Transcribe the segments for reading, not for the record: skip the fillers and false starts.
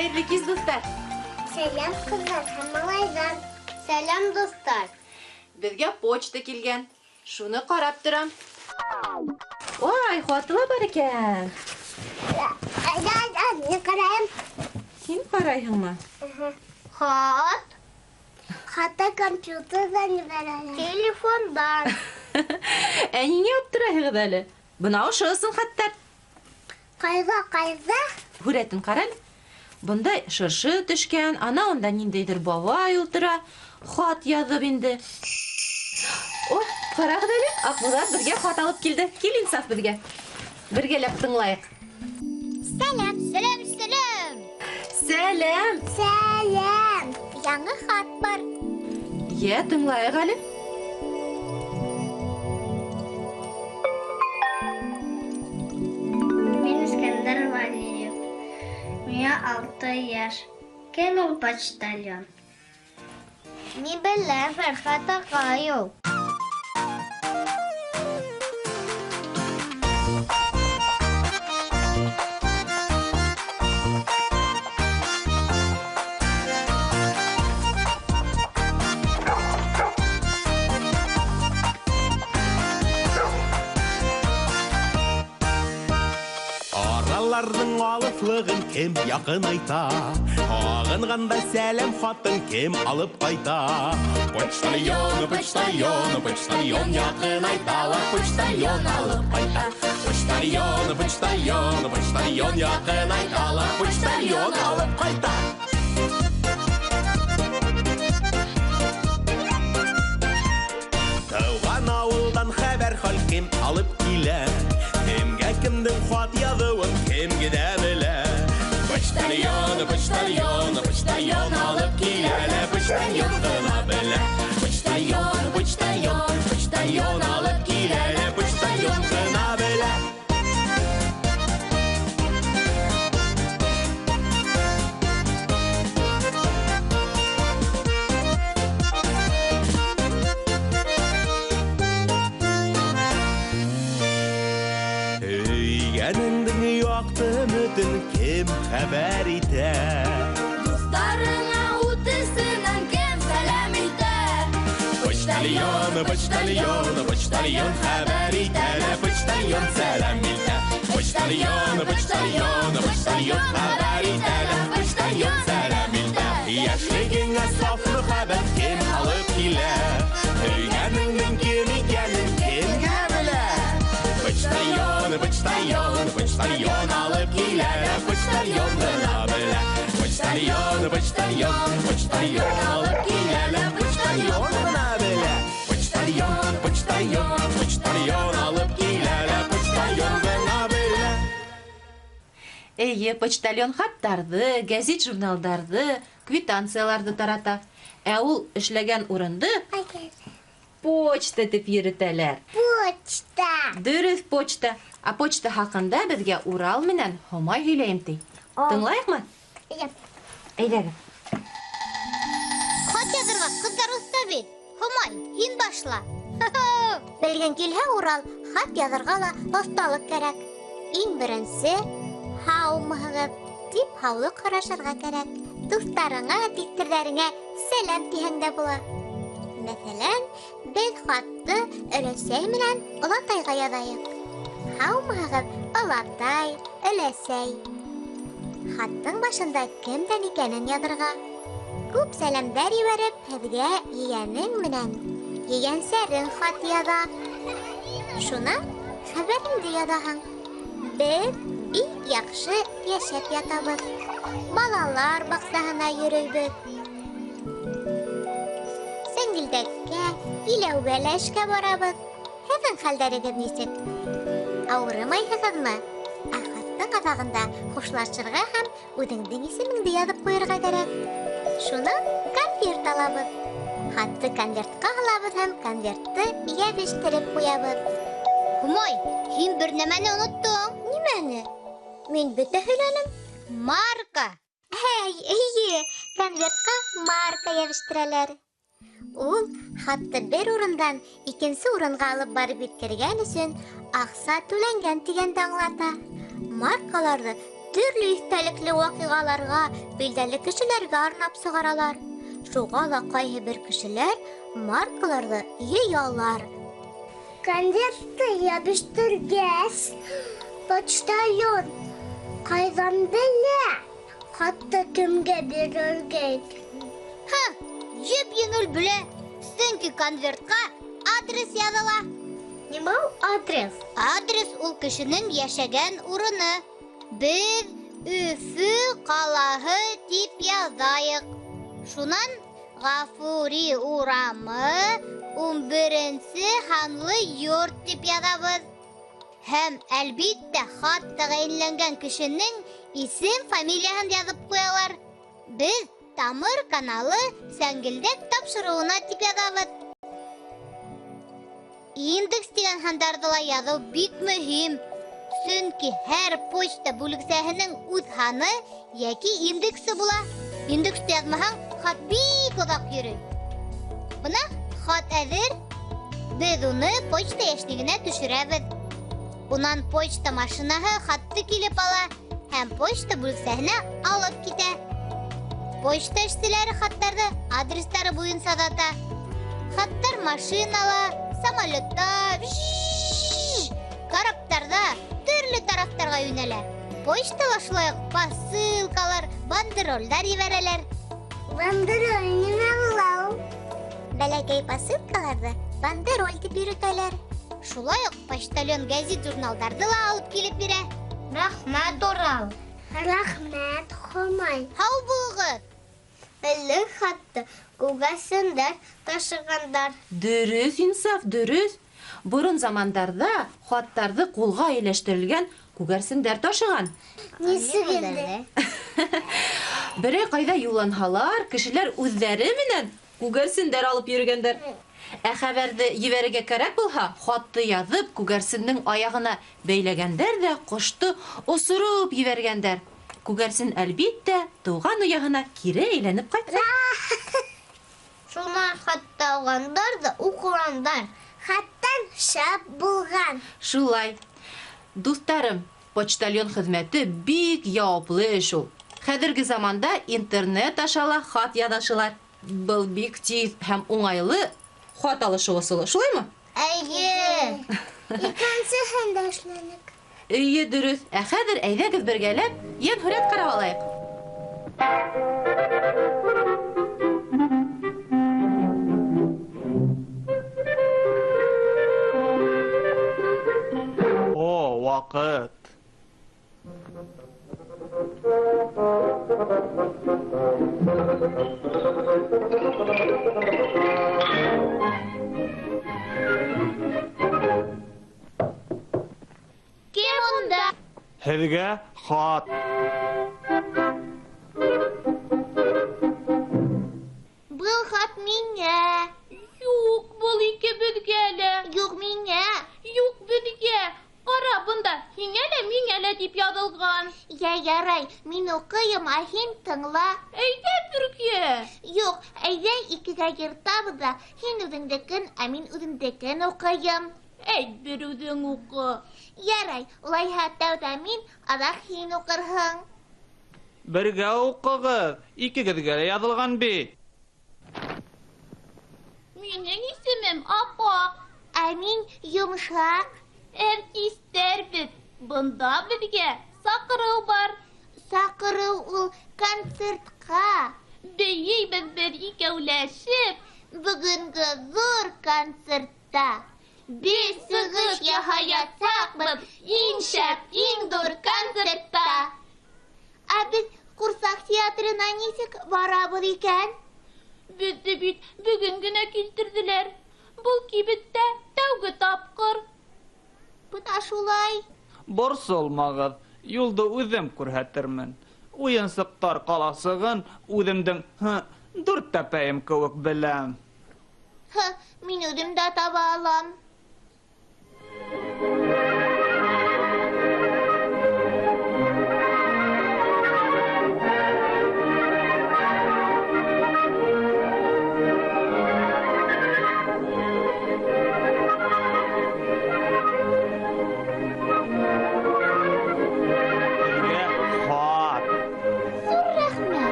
Хәйерле кис, дуҫтар. Сәләм, ҡыҙҙар һәм малайҙар. Сәләм, дуҫтар. Беҙгә почта килгән. Шуны ҡарап торам. Ой, хаты ла бар икән. Айда, айда, мин ҡарайым. Һин ҡарайһыңмы? Хат. Хатты компьютерҙан ебәрәләр. Телефондан. Ә ниңә аптырайһығыҙ әле? Бына ошо ысын хаттар. Ҡайҙа, ҡайҙа? Һүрәтен ҡара әле. Бында шыршы төшкән, ана унда ниндәйҙер бабай ултыра, хат яҙып инде. Ой, ҡарағыҙ әле, Аҡбуҙат беҙгә хат алып килде. Кил, Инсаф, беҙгә. Бергәләп тыңлайыҡ. Сәләм, сәләм, сәләм. Сәләм. Сәләм. Яңы хат бар. Йә, тыңлайыҡ әле. Мин Искәндәр Вәлиев. Миңә 6 йәш. Кем ул почтальон? Мин беләм, Фәрхәт ағай ул. Араларҙың алыҫлығын кем яҡынайта? Һағынғанда сәләм хатын кем алып ҡайта? Почтальон, почтальон, почтальон яҡынайта ла почтальон алып ҡайта. Почтальон, почтальон, почтальон яҡынайта ла почтальон алып ҡайта. Тыуған ауылдан хәбәр хал кем алып килә? Кемгә кемдең хат яҙыуын кем генә белә? Почтальон, почтальон, почтальон алып килә лә, почтальон ғына белә. Почтальон, почтальон, почтальон алып килә лә, почтальон ғына белә. Һөйгәнеңдең яҡты өмөтөн кем хәбәр итә? Дуҫтарыңа үтесенән кем сәләм итә? Почтальон, почтальон, почтальон хәбәр итә лә, почтальон сәләм итә. Почтальон, почтальон, почтальон хәбәр итә лә, почтальон сәләм итә. Йәшлегеңә саф мөхәббәт кем алып килә? Һөйгәнеңдең кем икәнен кем генә белә? Почтальон, почтальон, почтальон алып килә лә, почтальон ғына белә. Почтальон, почтальон, почтальон алып килә лә, почтальон ғына белә. Почтальон, почтальон, почтальон алып килә лә, почтальон ғына белә. Эйе, почтальон хаттарҙы, гәзит-журналдарҙы, квитанцияларҙы тарата. Ә ул эшләгән урынды почта тип йөрөтәләр. Почта. Дөрөҫ, почта. Ә почта хаҡында беҙгә Урал менән Һомай һөйләйем ти. Тыңлайыҡмы? Эйе. Әйҙәгеҙ. Хат яҙырға ҡыҙҙар оҫта бит. Һомай, һин башла. Белгән килһә, Урал, хат яҙырға ла оҫталыҡ кәрәк. Иң беренсе, һаумыһығыҙ тип һаулыҡ һорашырға кәрәк. Дуҫтарыңа, тиҫтерҙәреңә сәләм тиһәң дә була. Мәҫәлән, беҙ хатты өләсәй менән олатайға яҙайыҡ. Һаумыһығыҙ, олатай, өләсәй. Хаттың башында кемдән икәнен яҙырға. Күп сәләмдәр ебәреп, һеҙгә ейәнең менән ейәнсәрең хат яҙа. Шунан хәбәреңде яҙаһың. Беҙ бик яҡшы йәшәп ятабыҙ. Балалар баҡсаһына йөрөйбөҙ. Сәңгелдәккә, иләүгә лә эшкә барабыҙ. Һеҙҙең хәлдәрегеҙ нисек? Ауырымайһығыҙмы? Ә хаттың аҙағында хушлашырға һәм үҙеңдең исемеңде яҙып ҡуйырға кәрәк. Шунан конверт алабыҙ. Хатты конвертҡа һалабыҙ һәм конвертты йәбештереп ҡуябыҙ. Һомай, һин бер нәмәне оноттоң. Нимәне? Мин бөтә һөйләнем. Марка. Һәй, эйе, конвертҡа марка йәбештерәләр. Ул хатты бер урындан икенсе урынға алып барып еткергән өсөн аҡса түләнгән тигәнде аңлата. Маркаларҙы Төрлө иҫтәлекле ваҡиғаларға, билдәле кешеләргә арнап сығаралар. Шуға ла ҡайһы бер кешеләр маркаларҙы йыялар. Конвертты ябыштыргәс, почтальон ҡайҙан белә хатты кемгә бирергә икән? Һа, йөп-еңел белә. Сөнки конвертҡа адрес яҙыла. Нимә ул адрес? Адрес ул кешенең йәшәгән урыны. Беҙ Өфө ҡалаһы тип яҙайыҡ. Шунан Ғафури урамы 11-нсе һанлы йорт тип яҙабыҙ. Һәм әлбиттә хат тәғәйенләнгән кешенең исем, фамилияһын яҙып ҡуялар. Беҙ Тамыр каналы Сәңгелдәк тапшырыуына тип яҙабыҙ. Индекс тигән һандарҙы ла яҙыу бик мөһим. Сөнки һәр почта бүлексәһенең үҙ һаны йәки индексы була. Индексты яҙмаһаң, хат бик оҙаҡ йөрөй. Бына хат әҙер. Беҙ уны почта йәшнигенә төшөрәбеҙ. Унан почта машинаһы хатты килеп ала һәм почта бүлексәһенә алып китә. Почта эшселәре хаттарҙы адрестары буйынса оҙата. Хаттар машинала, самолетта, караптарҙа төрлө тарафтарға йүнәлә. Почтала шулай уҡ посылкалар, бандеролдәр ебәрәләр. Бандероль нимә була ул? Бәләкәй посылкаларҙы бандероль тип йөрөтәләр. Шулай уҡ почтальон гәзит-журналдарҙы ла алып килеп бирә. Рәхмәт, Урал. Рәхмәт, Хомай. Һау булығыҙ. Элек хатты күгәрсендәр ташығандар. Дөрөҫ, Инсаф, дөрөҫ. Борон замандарҙа хаттарҙы ҡулға эйләштерелгән күгәрсендәр ташыған. Нисек инде? Берәй ҡайҙа юлланһалар, кешеләр үҙҙәре менән күгәрсендәр алып йөрөгәндәр. Ә хәбәрҙе ебәрергә кәрәк булһа, хатты яҙып, күгәрсендең аяғына бәйләгәндәр ҙә ҡошто осороп ебәргәндәр. Күгәрсен әлбиттә тыуған ояһына кире әйләнеп ҡайтҡан. Шунан хатты алғандар ҙа уҡығандар. Хаттан шәп булған. Шулай. Дуҫтарым, почтальон хеҙмәте бик яуаплы эш ул. Хәҙерге заманда интернет аша ла хат яҙышалар. Был бик тиҙ һәм уңайлы хат алышыу ысулы. Шулаймы? Эйе. Икенсеһен дә эшләнек. Эйе, дөрөҫ. Ә хәҙер әйҙәгеҙ бергәләп йәнһүрәт ҡарап алайыҡ. О, ваҡыт. Кем унда? Һеҙгә хат. Был хат миңә. Юҡ, был икебеҙгә лә. Юҡ, миңә. Юҡ, беҙгә. Ҡара, бында һиңә лә, миңә лә тип яҙылған. Йә, ярай, мин уҡыйым, ә һин тыңла. Әйҙә бергә. Юҡ, әйҙә икегә йыртабыҙ ҙа, һин үҙеңдекен, ә мин үҙемдекен уҡыйым. Әйт, бер үҙең уҡы. Ярай, улайһа тәүҙә мин, аҙаҡ һин уҡырһың. Бергә уҡығыҙ, икегеҙгә лә яҙылған бит. Минең исемем Апаҡ. Ә мин Йомшаҡ. Әртистәр беҙ. Бында беҙгә саҡырыу бар. Саҡырыу ул концертҡа. Бейейбеҙ беҙ икәүләшеп бөгөнгө ҙур концертта. Беҙ сығыш яһаясаҡбыҙ иң шәп, иң ҙур концертта. Ә беҙ ҡурсаҡ театрына нисек барабыҙ икән? Беҙҙе бит бөгөн генә килтерҙеләр. Был кибеттә тәүге тапҡыр. Бына шулай. Борсолмағыҙ, юлды үҙем күрһәтермен. Уйынсыҡтар ҡаласығын үҙемдең, дүрт тәпәйем кеүек беләм. Мин үҙем дә таба алам.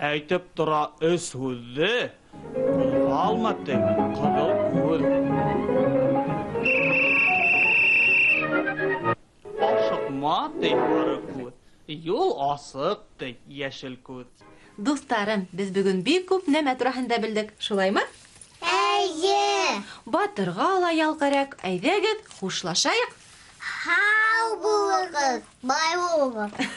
Әйтеп тора өс һүҙҙе, ҡуҙғалма ти, ҡыҙыл күҙ. Ашыҡма ти, һары күҙ, юл асыҡ ти, йәшел күҙ. Дуҫтарым, беҙ бөгөн бик күп нәмә тураһында белдек, шулаймы? Эйе! Батырға ла ял кәрәк. Әйҙәгеҙ, хушлашайыҡ. Һау булығыҙ, бай булығыҙ.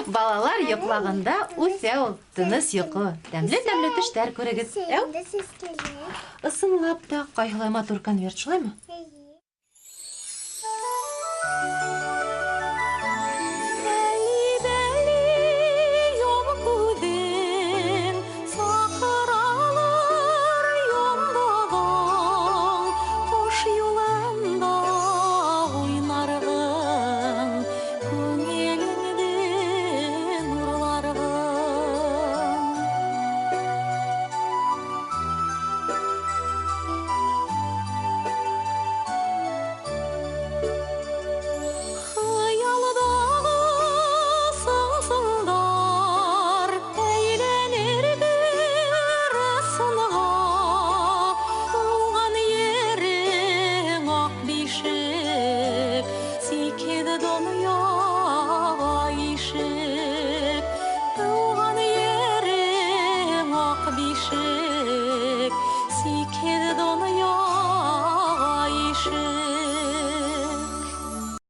Балалар йоҡлағанда үҫә ул. Тыныс йоҡо, тәмле-тәмле төштәр күрегеҙ. Әү? Ысынлап та, ҡайһылай матур конверт, шулаймы? Донъя.